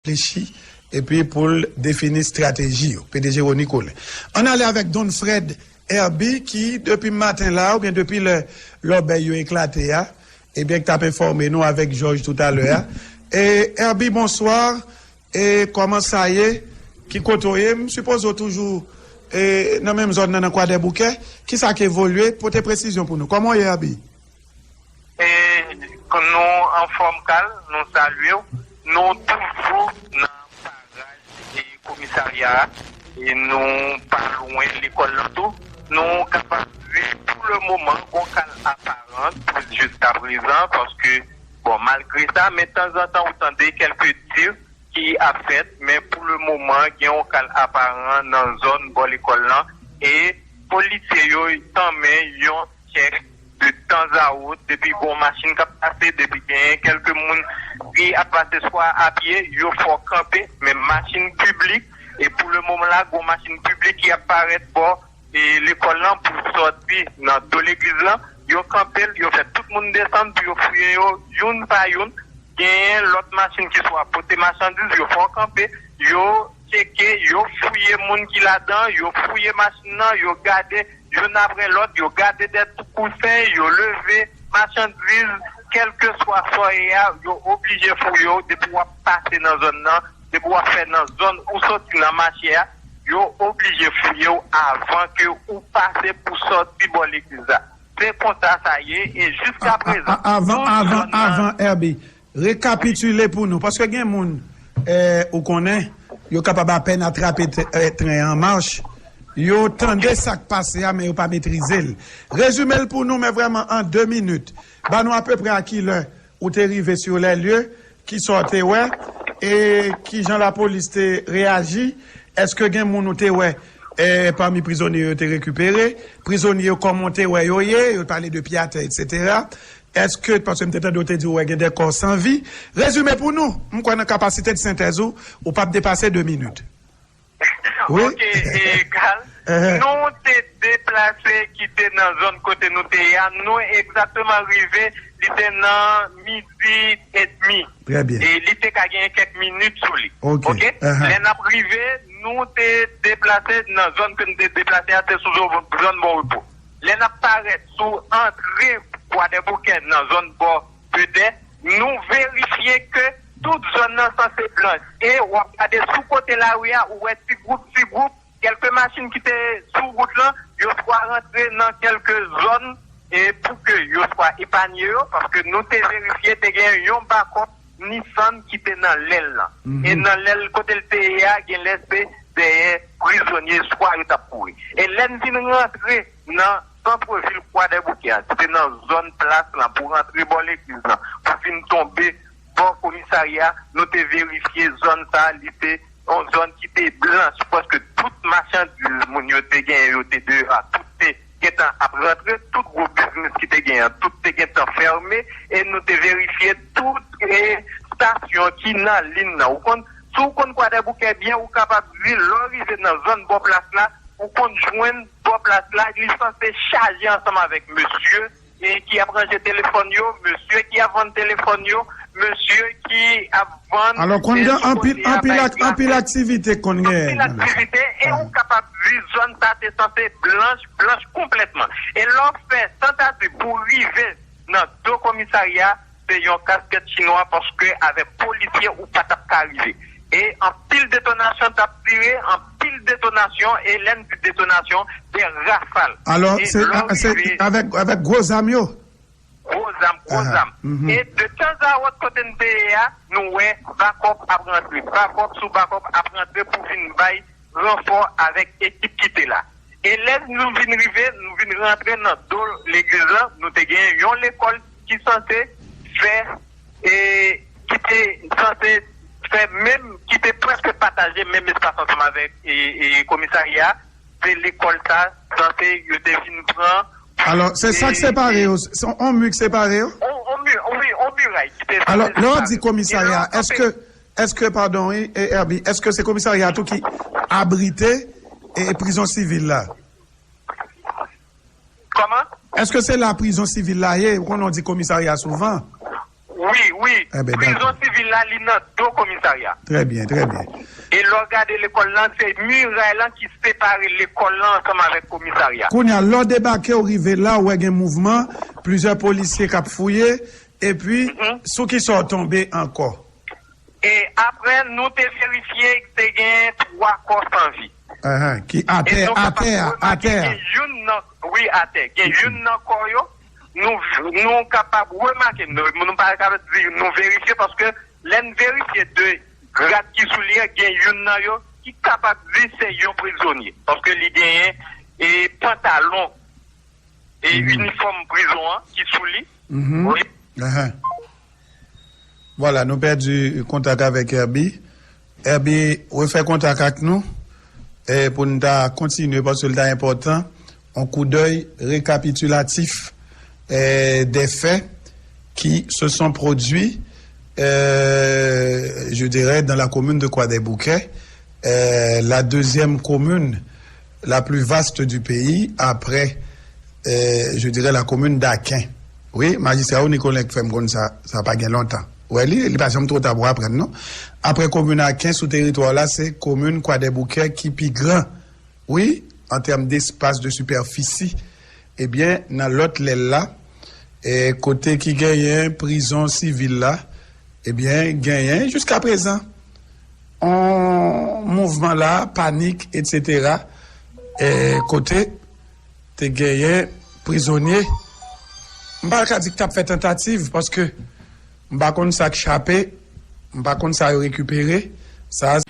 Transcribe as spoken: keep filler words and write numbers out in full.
reflechi epi pou l defini estrateji yo. P D G Rony Colin. Ann ale avèk Don Fred Herby ki, depi maten la, oubyen depi lè lòbèy yo eklate a, ebyen, k t ap enfòme nou avèk Jòj toutalè a. E, Herby, bonswa. E, kòman sa ye? Ki kote w ye? M sipoze w toujou, e, nan menm zòn nan, nan Kwadèboukè. Kisa k evolye? Pote presizyon pou nou. Kòman w ye, Herby? E, nou anfòm, Carl, nou salye w. Nou toujou nan paraj e komisarya a. E nou pa lwen lekòl lan tou. Nou kapab di, pou le moman, gon kalm aparan, pou jiskaprezan, paske, bon, malgre sa, men tanzantan ou tande kèlke tir ki ap fèt, men pou le moman, gen yon kalm aparan nan zòn bò lekòl lan, e polisye yo tanmen yon tchèk de tanzawòt, depi gon machin k ap pase, depi genyen kèlke moun ki ap pase swa a pye, yo fè w kanpe, men machin piblik, e pou le moman la, gon machin piblik ki ap parèt bò e lekòl lan pou sòti nan do legliz lan, yo kanpe l, yo fè tout moun desann pou yo fouye yo youn pa youn. Genyen lòt machin ki swa pote machandiz, yo fè w kanpe, yo tcheke, yo fouye moun ki ladan, yo fouye machin nan, yo gade youn apre lòt, yo gade dèyè kousen, yo leve machandiz, kèlkeswa sa w ye a, yo oblije fouye w depi w ap pase nan zòn nan, depi w ap fè nan zòn ou soti nan mache a, yo oblije fouye w avan ke ou pase pou sòti bò legliz la. Se konsa sa ye, e jiskaprezan, a, avan, tout avan, zòn nan avan, Herby, rekapitile pou nou, paske gen moun, eh, ou konnen, yo kapab apèn atrape t-, eh, tren an mach, yo tande sa k pase a, men yo pa metrize l. Rezime l pou nou, men vrèman an de minit. Ba nou apeprè a ki lè ou te rive sur les lieux, ki sa w te wè, e ki jan lapolis te reyaji? Èske gen moun ou te wè, e, pami prizonye yo te rekipere? Prizonye yo, kòman w te wè yo ye? Yo pale de pye atè, etsetera. Èske, paske m te tande w te di w wè gen de kò san vi. Rezime pou nou. M kwè nan kapasite de sentèz ou, ou p ap depase de minit. Wi. Ok, e, Carl, nou te deplase kite nan zòn kote nou te ye a. Nou egzakteman rive, li te nan midi edmi. Trè byen. E li te ka genyen kèk minit sou li. Ok. Ok? Lè n ap rive, nou te deplase nan zòn ke n te deplase a, se sou zòn, zòn Bon Repo. Lè n ap parèt sou antre Kwadèboukè nan zòn bò Pedè, nou verifye ke tout zòn nan sanse blanch. E w ap gade sou kote lari a, ou wè ti gwoup, ti gwoup, kèlke machin ki te sou wout lan, yo swa rantre nan kèlke zòn, e pou ke yo swa epanye yo, paske nou te verifye, te gen yon bakòp Nissan ki te nan lè l lan. E nan lè l kote l te ye a, genlè se dèyè prizonye swa yo t ap kouri. E lè n vin rantre nan santrevil Kwadèboukè a, se te nan zòn plas lan pou rantre bò legliz lan, pou fin tonbe bò komisarya, nou te verifye zòn sa, li te yon zòn ki te blanch, prèske tout machandiz moun yo te genyen yo te deyò a, tout te gentan ap rantre, tout gwo biznis ki te genyen an, tout te gentan fèmen, e nou te verifye tout, e, estasyon ki nan liy nan. Ou konn, si w konn Kwadèboukè byen, ou kapab di, lè w rive nan zòn bò plas la, ou konn jwenn bò plas la, li sanse chaje ansanm avèk mesye, e, ki ap ranje telefòn yo, mesye ki ap vann telefòn yo, mesye ki ap vann, alò, konn gen anpil, anpil, anpil aktivite konn gen. Anpil aktivite, e ou kapab di zòn sa te sanse blanch, blanch konplètman. E lè w fè tantativ pou rive nan do komisarya, se yon kaskèt chinwa, paske avèk polisye ou pa t ap ka rive. E anpil detonasyon t ap tire, anpil detonasyon, e lè n di detonasyon, de rafal. Alò, se, se avèk, avèk gwo zam yo? Gwo zam, gwo zam. E de tanzawòt kote n te ye a, nou wè bakòp ap rantre, bakòp sou bakòp ap rantre pou vin bay ranfò avèk ekip ki te la. E lè nou vin rive, nou vin rantre nan do legliz lan, nou te gen yon lekòl ki sanse fè, e ki te sanse fè menm, ki te prèske pataje menm espas ansanm avèk, e, e komisarya. Se lekòl sa, sanse yo te vin pran. Alò, se sa k separe yo, se yon mi k separe yo? On, on mi, wi, on miray ki te separe yo. Alò, lè w di komisarya, èske, èske, padon, wi, e, Herby, èske se komisarya a tou ki abrite, e, prizon sivil la? Kòman? Èske se la prizon sivil la ye? Ou konnen w di komisarya souvan. Wi, Wi, wi. Prizon sivil la, li nan do komisarya. Trè byen, trè byen. E lè w gade lekòl lan, se miray lan ki separe lekòl lan ansanm avèk komisarya. Kounye a, lè w debake, w rive la, w wè gen mouvman, plizyè polisye k ap fouye, epi, sou ki sa w tonbe ankò? E apre, nou te verifye, te gen twa kò san vi. Ki atè, atè a, atè a. Gen youn nan, wi, atè. Gen youn nan kò yo, nou, nou kapab remake, nou, nou pa kapab di nou verifye, paske lè n verifye de grad ki sou li a, gen youn nan yo ki kapab di se yon prizonye. Paske li genyen e pantalon e inifòm prizon an ki sou li. Wi. Vwala, nou pèdi kontak avèk Herby. Herby, refè kontak ak nou, e pou n ta kontinye, paske l ta enpòtan, yon koudèy rekapitilatif, e, des faits qui se sont produits, e, je dirais, dans la commune de Kwadèboukè, e, la deuxième commune la plus vaste du pays, après, e, je dirais, la commune d'Aken. Wi, majistra ou Nicolas k fè m konn sa, sa pa gen lontan. Ou wè, li, li pa janm twò ta pou aprann, non. Apre komin Aken, sou teritwa la, se komin Kwadèboukè ki pi gran. Wi, an tèm despas, de sipèfisi. Ebyen, nan lòt lèl la, e, kote ki genyen prizon sivil la, ebyen, genyen jiska prezan yon mouvman la, panik, etsetera. E, kote te genyen prizonye. M pa ka di k t ap fè tantativ, paske m pa konn sa k chape, m pa konn sa yo rekipere. Sa a,